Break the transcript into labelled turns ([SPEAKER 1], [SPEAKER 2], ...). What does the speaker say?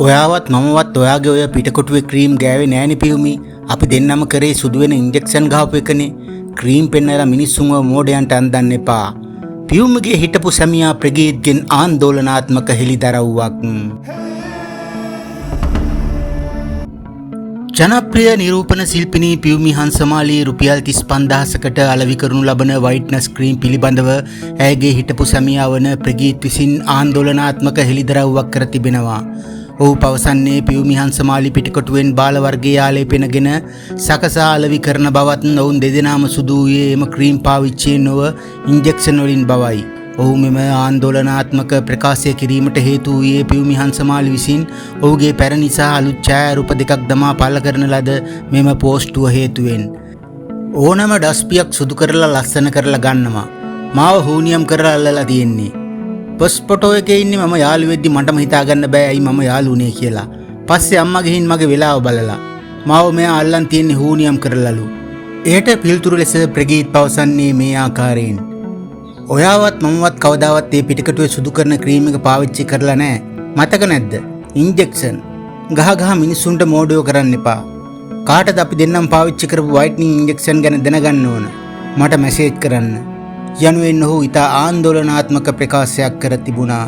[SPEAKER 1] ඔයාවත් මමවත් ඔයාගේ ඔය පිටකොටුවේ ක්‍රීම් ගෑවේ නෑනේ පියුමි. අපි දෙන්නම කරේ සුදු වෙන ඉන්ජෙක්ෂන් ගහපු එකනේ. ක්‍රීම් පෙන්නලා මිනිස්සුන්ව මෝඩයන්ට අන්දන්න එපා. පියුමිගේ හිටපු සැමියා ප්‍රගීත්ගෙන් ආන්දෝලනාත්මක හෙළිදරව්වක්. ජනප්‍රිය නිරූපණ ශිල්පිනී පියුමි හංසමාලී රුපියල් 35,000කට අලෙවි කරනු ලබන වයිට්නස් ක්‍රීම් පිළිබඳව ඇයගේ හිටපු සැමියා වන ප්‍රගීත් විසින් ආන්දෝලනාත්මක හෙළිදරව්වක් කර තිබෙනවා. ඔහු පවසන්නේ පියුමි හංසමාලි පිටකොටුවෙන් බාල වර්ගයේ ආලේපනගෙන සකසා අලෙවි කරන බවත් ඔවුන් දෙදෙනාම සුදු වූයේ එම ක්‍රීම් පාවිච්චියෙන් නොව ඉන්ජෙක්ෂන් වලින් බවයි. ඔහු මෙම ආන්දෝලනාත්මක ප්‍රකාශය කිරීමට හේතු වූයේ පියුමි හංසමාලි විසින් ඔහුගේ පැරණි සහ අලුත් ඡායාරූප දෙකක් දමා පළ කරන ලද මෙම පෝස්ටුව හේතුවෙන්. ඕනම ඩස්පියක් සුදු කරලා ලස්සන කරලා ගන්නවා. මාව හූනියම් කරලා අල්ලලා තියෙන්නේ. ෆස්ට් ෆොටෝ එකේ ඉන්නේ මම යාළු වෙද්දි මටම හිතා ගන්න බෑ ඇයි මම යාළු වුනේ කියලා. පස්සේ අම්මා ගිහින් මගේ වෙලාව බලලා මාව මෙයා අල්ලන් තියෙන්නේ හූනියම් කරලලු. එයට පිළිතුරු ලෙස ප්‍රගීත් පවසන්නේ මේ ආකාරයෙන්. ඔයාවත් මමවත් කවදාවත් මේ පිටකටුවේ සුදු කරන ක්‍රීම් එක පාවිච්චි කරලා නෑ. මතක නැද්ද? ඉන්ජෙක්ෂන්. ගහ ගහ මිනිස්සුන්ට මෝඩයෝ කරන්න එපා. කාටද අපි දෙන්නම් පාවිච්චි කරපු වයිට්නින් ඉන්ජෙක්ෂන් ගැන දැනගන්න ඕන? මට මැසේජ් කරන්න. යනුවෙන් ඔහු ඉතා ආන්දෝලනාත්මක ප්‍රකාශයක් කර තිබුණා.